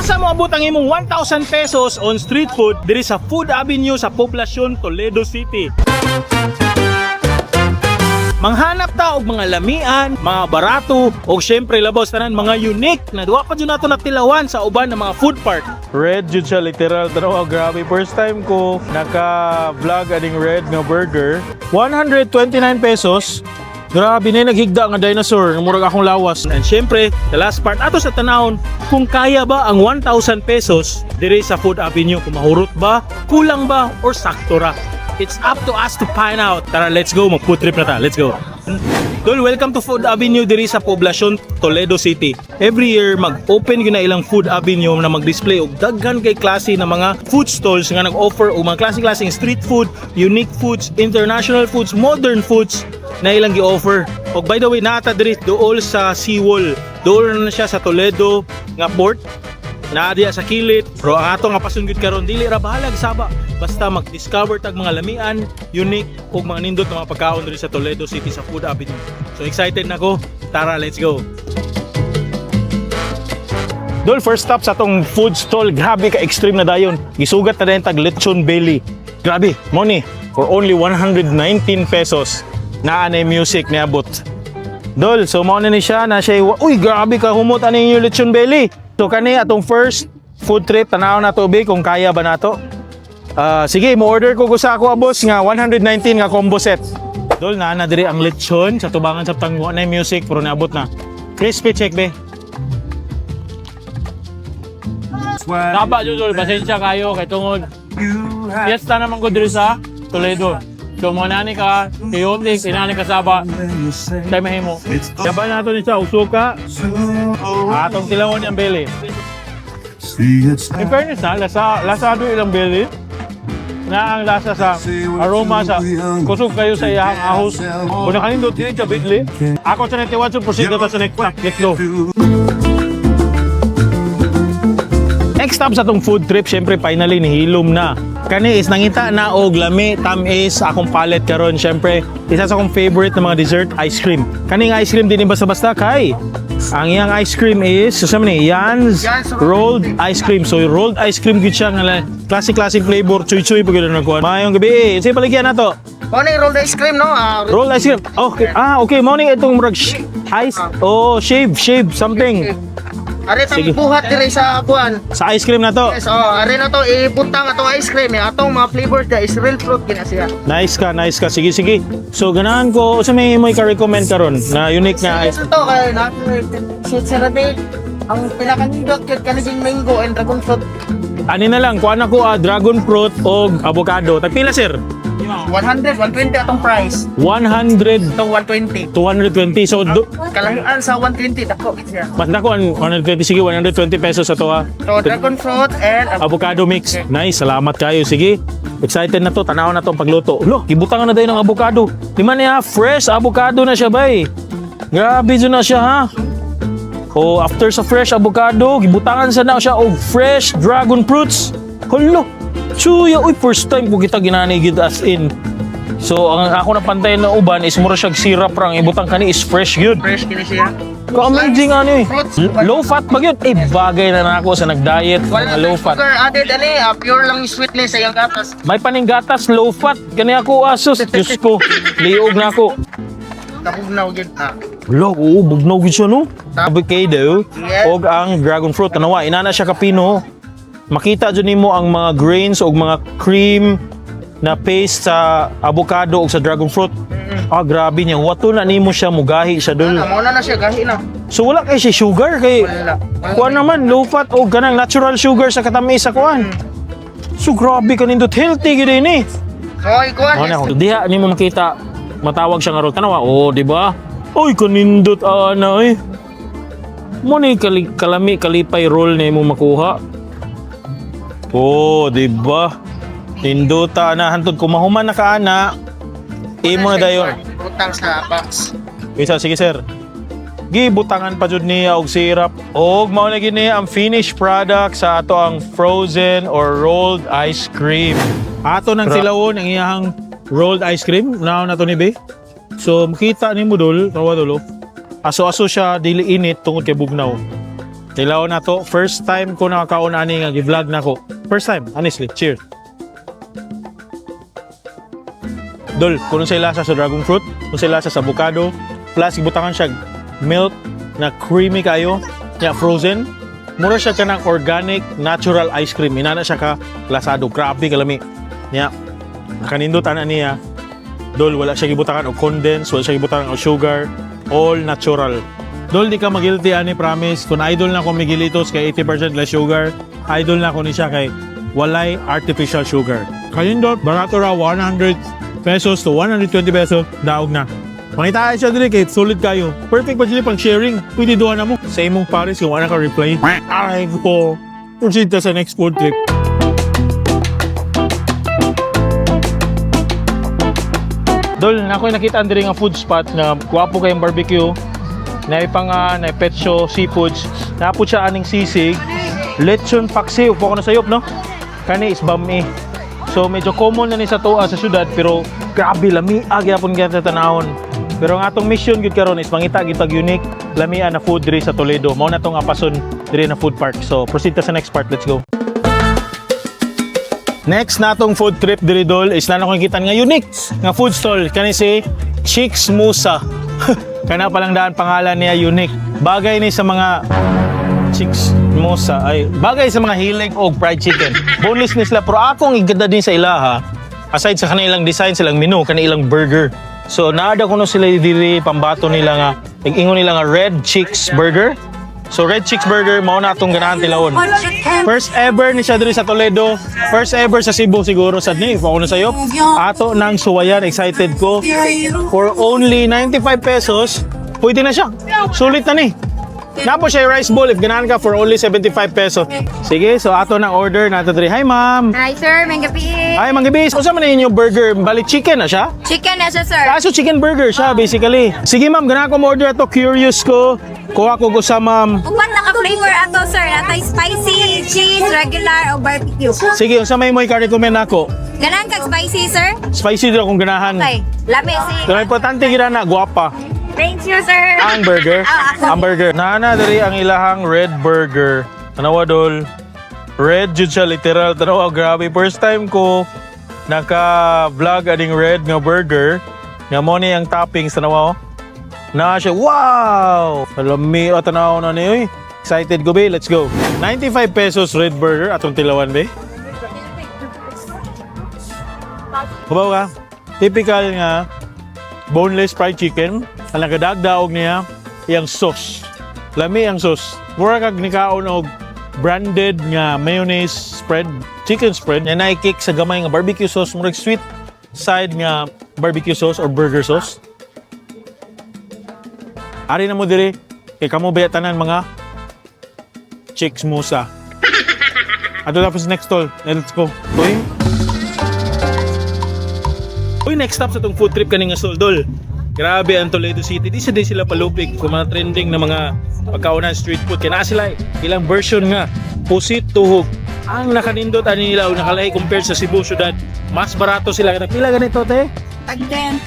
Asa mo abot ang imong 1,000 pesos on street food diri sa Food Avenue sa Poblacion, Toledo City? Manghanap ta og mga lamian, mga barato, og syempre labaw tanan, mga unique na duwa pa jud nato natilawan sa uban ng mga food park. Red jud siya literal. Tanaw, grabe. First time ko naka-vlog aning red nga burger. 129 pesos. Grabe na naghigda nga dinosaur, murag akong lawas. And syempre, the last part ato sa tanawon kung kaya ba ang 1,000 pesos diri sa Food Avenue, kung mahurot ba, kulang ba or sakto ra. It's up to us to find out. Tara, let's go. Mag-food trip na ta. Let's go. Dol, welcome to Food Avenue diri sa Poblacion, Toledo City. Every year mag-open gyud na ilang Food Avenue na mag-display og daghan kay klase na mga food stalls nga nag-offer og mga klase-klaseng street food, unique foods, international foods, modern foods na ilang gi-offer. Og by the way, naa ta diri duol sa seawall. Duol na siya sa Toledo nga port. Naa diya sa kilit. Pero ang ato nga pasunggid karon dili ra bahalag saba. Basta mag-discover tag mga lamian, unique ug mga nindot nga mga pagkaon diri sa Toledo City sa Food Avenue. So excited na ko. Tara, let's go. Dol, first stop sa atong food stall. Grabe ka extreme na dayon. Gisugat na dayon tag lechon belly. Grabe, money for only 119 pesos. Naa na music niabot. Dol, so mao na ni siya na siya. Uy, grabe ka humot ani yung lechon belly. So kani atong first food trip, tanaw na to be kung kaya ba nato. Ah, sige, mo order ko sa ako, boss, nga 119 nga combo set. Dol, naa na diri ang lechon sa tubangan sa tangwa na yung music pero naabot na. Crispy check be. Saba jud, dol, pasensya kayo kay tungod fiesta naman ko diri sa Toledo. So mo nani ka, chaotic, inani ka saba, tay mahimo. Yaban nato ni siya og suka. Atong tilawon ang belly. In fairness ha, lasa, lasado ilang belly. Na ang lasa sa aroma sa kusog kayo sa iyang ahos. Kung nakanindot din siya bidli. Ako sa 91, so proceed na ta sa next stop. Let's go. Next stop sa atong food trip, syempre finally nihilom na. Kani is nangita na og lami tamis akong palate karon. Syempre, isa sa akong favorite na mga dessert, ice cream. Kaning ice cream din basta-basta kay ang iyang ice cream is so sa ni Jan's rolled ice cream. So rolled ice cream gyud siya nga classic classic flavor, chuy-chuy pag gyud nagkuan. Maayong gabi. Unsay paligyan nato? Mao ni rolled ice cream, no? Ah, Rolled ice cream. Okay. Ah, okay. Mao ni itong murag ice. Oh, shave, shave something. Are tang Sige. Buhat dire sa kuan. Sa ice cream na to. Yes, oh, are na to ibutang atong ice cream eh. Atong mga flavors da is real fruit gina siya. Nice ka, nice ka. Sige, sige. So, ganahan ko, sa may ka-recommend karon na unique na ice? Ito to kay na si Serabe. Ang pinakanindot kay kaniging mango and dragon fruit. Ani na lang, kuha na ko dragon fruit o avocado. Tagpila, sir? 100, 120 atong price. 100, Itong 120. 220. So, Kalahian sa 120 dako gid siya. mas nako, ang 120. Sige, 120 pesos sa to ha. So dragon fruit and Avocado mix. Nice, salamat kayo. Sige, excited na to. Tanaw na to ang pagluto. Lo, gibutangan na dayon ng avocado. Di man niya, fresh avocado na siya, bay. Grabe dyan na siya, ha? O, after sa fresh avocado, gibutangan sa na siya og fresh dragon fruits. Hulo, chuya. Uy, first time ko kita ginanigid as in. So, ang ako na pantay na uban is mura siyag syrup rang ibutang kani is fresh yun. Fresh kini siya. Ka-amazing ano eh. Fruits. Low fat ba yun? Eh, bagay na na ako sa nag-diet. Wala Mga low fat. sugar added ani, pure lang yung sweetness sa iyang gatas. May paninggatas, low fat. Kani ako, asus. Diyos ko, liog na ako. Kabugnaw gid na. Wala, oo, bugnaw gid siya, no? Avocado, Yes. og ang dragon fruit. Tanawa, inana siya kapino. Makita dyan nimo ang mga grains og mga cream na paste sa avocado og sa dragon fruit. Ah, grabe niya. Wato na nimo siya, mugahi siya dul. Ana, mao na na siya gahi na. So wala kay siya sugar kay Wala. Wala. kuan naman low fat o ganang natural sugar sa katamis sa kuan. So grabe ka nindot, healthy gid ini. Oy, kuan. Ano na diha nimo makita matawag siya nga roll. Tanawa, oh, di ba? Oy, kanindot ana eh. Mo ni kalami kalipay roll na imo makuha. Oh, di ba? Nindota na hantod kumahuman na ka ana. Imo na dayon. Butang sa box. Isa, sige sir. Gibutangan pa jud niya og syrup. Og mao na gini ang finished product sa ato ang frozen or rolled ice cream. Ato nang silawon ang iyang rolled ice cream. Now na to ni be. So makita nimo dol, tawa dolo. Aso-aso siya dili init tungod kay bugnaw. Tilaw na to. First time ko nakakaon ani nga gi-vlog na ko. First time, honestly. Cheers. Dol, kung sa lasa sa dragon fruit, kung sa lasa sa avocado, plus gibutangan siya milk na creamy kayo, ya frozen. Mura siya kanang organic natural ice cream. Inana siya ka lasado. Grabe kalami. Nya, nakanindot ana niya. Dol, wala siya gibutangan og condense, wala siya gibutangan og sugar, all natural. Dol, di ka magilty ani, promise. Kung idol na ko Miguelitos kay 80% less sugar, idol na ko ni siya kay walay artificial sugar. Kanindot, barato ra, 100 pesos to 120 pesos, daog na. Mangita siya diri kay solid kayo. Perfect pa sila pang sharing. Pwede duha na mo. Sa imong pares kung wala ka reply. Aray ko. Proceed ta sa next food trip. Dol, na ako'y nakita diri nga food spot na gwapo kayong barbecue. Naay panga, naay petso, seafoods. Napod siya aning sisig. Lechon paksiw, po ko na sayop, no? Kani is bami. So medyo common na ni sa tuwa sa syudad pero grabe lami gyapon gyud sa tanawon. Pero ang atong mission gyud karon is mangita gyud tag unique lamia na food diri sa Toledo. Mao na tong apason diri na food park. So proceed ta sa next part. Let's go. Next natong food trip diri, Dol, is na akong kita nga unique nga food stall kani si Chicks Musa. Kana palang daan pangalan niya unique. Bagay ni sa mga Chicks Musa ay bagay sa mga hilig og fried chicken. Boneless ni sila pero akong iganda din sa ilaha aside sa kanilang design silang menu kanilang burger. So naada kuno sila diri pambato nila nga ingon nila nga Red Chicks Burger. So Red Chicks Burger mao na atong ganahan tilawon. First ever ni siya diri sa Toledo. First ever sa Cebu siguro sad ni. Ako na sayo. Ato nang suwayan, excited ko. For only 95 pesos, pwede na siya. Sulit na ni. Napo siya yung rice bowl if ganahan ka for only 75 pesos. Sige, so ato nang order nato diri. Hi, ma'am. Hi sir, may gabi. Hi, Mang Gabis. Unsa man inyong burger? Bali chicken na siya? Chicken na siya, sir. Kaso chicken burger siya basically. Sige ma'am, ganahan ko mo order ato. Curious ko. Kuha ko ko sa ma'am. Upat na ka-flavor ato, sir. Atay spicy, cheese, regular, o barbecue. Sige, unsa may mo i-recommend nako? Ganahan kag spicy, sir? Spicy daw akong ganahan. Okay. Lami si. Pero importante gira na guwapa. Thank you, sir. Ang burger. Ah, ako. Ang burger. Nana diri ang ilahang red burger. Tanawa, Dol. Red jud siya literal. Tanawa, grabe. First time ko naka-vlog aning red nga burger. Nga mo ni ang toppings, tanawa oh. Na siya, wow! Lami, oh, tanaw na ni oy. Excited ko be, let's go. 95 pesos red burger atong tilawan be. Kabaw ka? Typical nga boneless fried chicken. Ang nagadagdaog niya, iyang sauce. Lami ang sauce. Mura kag nikaon og branded nga mayonnaise spread, chicken spread. Nga naikik sa gamay nga barbecue sauce, murag sweet side nga barbecue sauce or burger sauce. Ari na mo dire, kay kamo baya tanan mga chicks musa. Ato tapos next stall. Let's go. Uy. Uy, next stop sa tong food trip kaning nga stall, Dol. Grabe ang Toledo City. Di sa di sila palupig kung mga trending na mga pagkaunan street food. Kaya naa sila eh, ilang version nga. Pusit, tuhog. Ang nakanindot ani nila o nakalahi compared sa Cebu syudad. Mas barato sila. Pila ganito, te? Tag 10,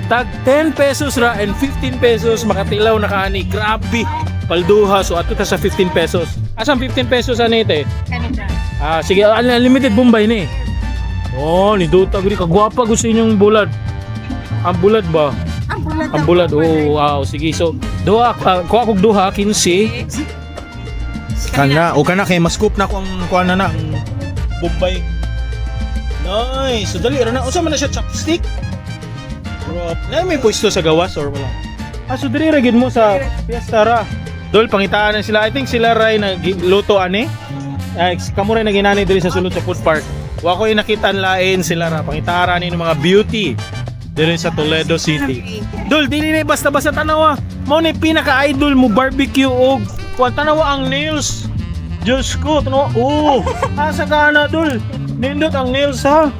Tag 10 pesos ra and 15 pesos makatilaw na kaani. Grabe. Palduha. So ato ta sa 15 pesos. Asan 15 pesos ani te? Ah, sige, unlimited Bombay ni. Oh, ni Duta gud kagwapa gusto inyong bulad. Ang bulad ba? Ang bulat. Ang bulad. Oh, wow. Sige. So, duha, kuha kog duha 15. Kana, o kana kay mascoop na ko ang kuha na na ang Bombay. Nice. So dali ra na. Unsa man na siya, chopstick? Bro, na may pwesto sa gawas or wala? Ah, so diri ra gid mo sa fiesta ra. Dol, pangitaan na sila. I think sila ray nagluto ani. Ay, kamo ray naginani diri sa sulod sa food park. Wa ko nakita ang lain sila ra. Pangitaan ra ni ng mga beauty diri sa Toledo City. Dol, dili na basta-basta tanawa. Mao ni pinaka-idol mo barbecue og kuan tanawa ang nails. Diyos ko, tanawa. Oh, asa ka na, Dol? Nindot ang nails ha.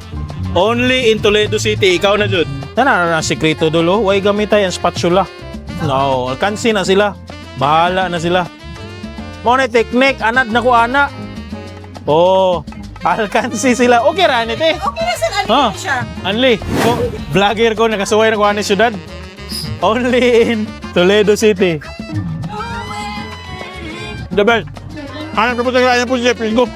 Only in Toledo City, ikaw na jud. Tana na sikreto dol oh. Way gamitay ang spatula. No, alkansi na sila. Bahala na sila. Mao na technique, anad na ko ana. Oh, alkansi sila. Okay ra ni te. Okay na sir, ano Ah. siya? Anli, ko, vlogger ko, nakasuway na ko ani syudad. Only in Toledo City. The best. Hanap na po sa po siya. Let's go.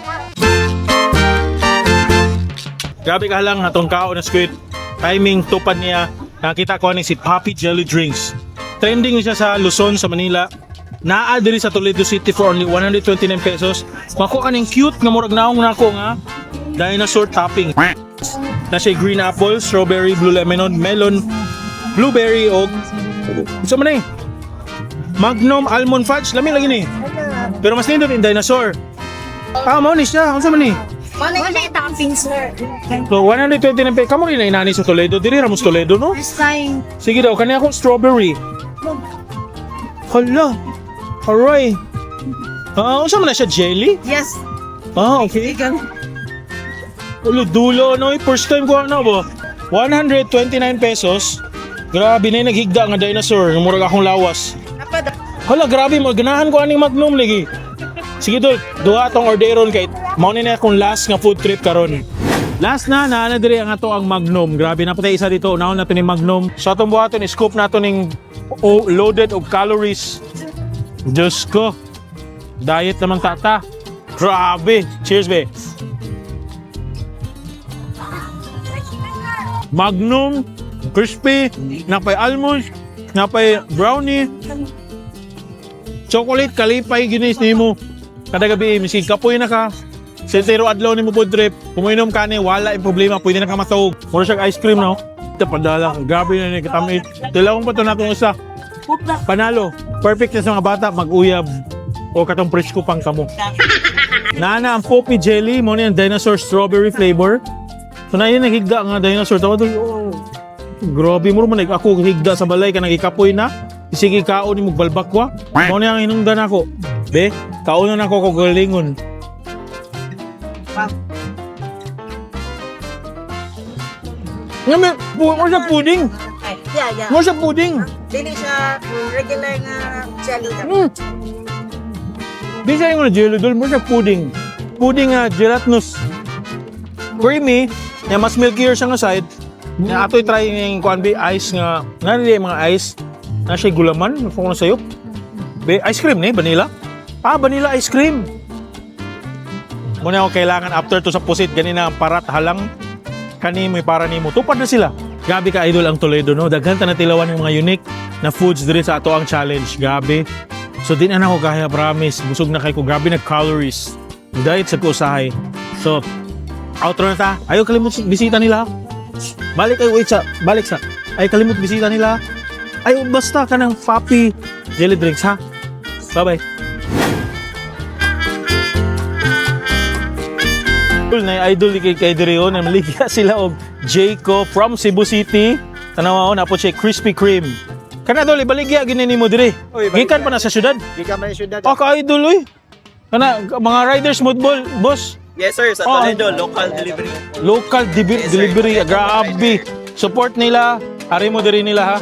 Grabe ka lang atong kaon na squid. Timing tupad niya. Nakita ko ani si Poppy Jelly Drinks. Trending siya sa Luzon, sa Manila. Naa diri sa Toledo City for only 129 pesos. Makuha kaning cute nga murag naong nako nga dinosaur topping. Na siya green apple, strawberry, blue lemon, melon, blueberry og unsa man eh? Magnum almond fudge, lami lagi ni. Pero mas nindot yung dinosaur. Ah, mao ni siya. Unsa man ni? Wala topping, sir. So, 129 pesos. Kamo rin na inani sa Toledo. Diri Ramos Toledo, no? First time. Sige daw, kani akong strawberry. Hala. Aray. Ah, unsa man na siya, jelly? Yes. Ah, okay. Ulo, dulo, no? First time ko ano ba? 129 pesos. Grabe na yung naghigda nga dinosaur. Murag akong lawas. Hala, grabe mo. Ganahan ko aning Magnum lagi. Sige dol, duha tong orderon kay mao ni na akong last nga food trip karon. Last na naa na diri ang ato ang Magnum. Grabe na patay isa dito. Unahon nato ni Magnum. Sa atong buhaton, scoop nato ning loaded og calories. Diyos ko. Diet naman tata. Grabe. Cheers, be. Magnum, crispy, napay almonds, napay brownie, chocolate, kalipay, ginis nimo. Kada gabi, miski kapoy na ka. Sentero adlaw nimo food trip. Kung mainom ka ni, wala yung problema. Pwede na ka matawag. Mura siyang ice cream, no? Ito, padala. Grabe na ni katamit. Tilawang pa ito natin isa. Panalo. Perfect na sa mga bata, mag-uyab. O katong presko pang kamo. Nana, ang poppy jelly, mo ni ang dinosaur strawberry flavor. So na yun, naghigda nga dinosaur. Tawa doon, oh. Grabe mo man ako higda sa balay ka nagikapoy na. Sige kaon ni balbakwa. Mo ni ang hinungdan ako. Be, kaon na nako ko galingon. Nga may, mo siya pudding. Yeah. Mo siya pudding. Dili siya regular nga jelly. Di siya yung jelly dol, mo siya pudding. Pudding nga gelatinous. Creamy, nga mas milkier siya nga side. Nga atoy try ng kuan be ice nga, nga dili mga ice. Na siya gulaman, kung ano sayo. Be, ice cream ni, vanilla. Ah, vanilla ice cream. Muna ako kailangan after to sa pusit, ganina ang parat halang kani mo para nimo. Tupad na sila. Grabe ka idol ang Toledo no. Daghan ta natilawan ng mga unique na foods diri sa ato ang challenge. Grabe. So di na nako kaya promise. Busog na kay ko. Grabe na calories. Diet sa ko usahay. So outro na ta. Ayaw kalimot bisita nila. Balik ay wait sa balik sa. Ay kalimot bisita nila. Ay basta kanang Fappy jelly drinks ha. Bye bye. Idol na idol kay kay diri oh, namaligya sila og Jayco from Cebu City. Tanawa oh, napo siya Krispy Kreme. Kana dol ibaligya gini nimo diri. Oy, baligya. Gikan pa na sa syudad. Gikan man syudad. Oh, ka idol oy. Kana mga riders moodball, boss. Yes sir, sa Oh. Toledo, local delivery. Local Yes, sir. delivery, Toledo grabe. Support nila, ari mo diri nila ha.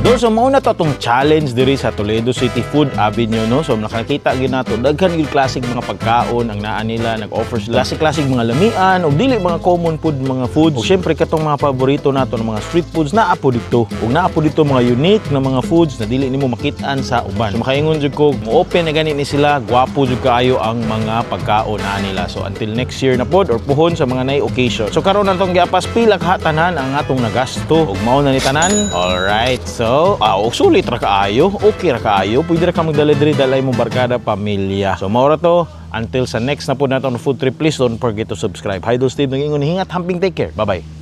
Dol, so mauna to atong challenge diri sa Toledo City Food Avenue, no? So nakakita gyud nato daghan gyud klaseng mga pagkaon ang naa nila, nag-offer sila klase-klaseng mga lamian ug dili mga common food mga foods. Ug syempre katong mga paborito nato ng mga street foods naa po dito. Ug naa po dito mga unique na mga foods na dili nimo makit-an sa uban. So makaingon jud ko, mo-open na gani ni sila, gwapo jud kaayo ang mga pagkaon naa nila. So until next year na pod or puhon sa mga nay occasion. So karon natong giapas pila ka tanan ang atong nagasto ug mao na ni tanan. Alright. So, og sulit ra kaayo, okay ra kaayo, pwede ra ka magdala diri dalay mo barkada pamilya. So mao ra to until sa next na pod nato ang food trip, please don't forget to subscribe. Hi, Steve, nag-ingon hingat hamping take care. Bye-bye.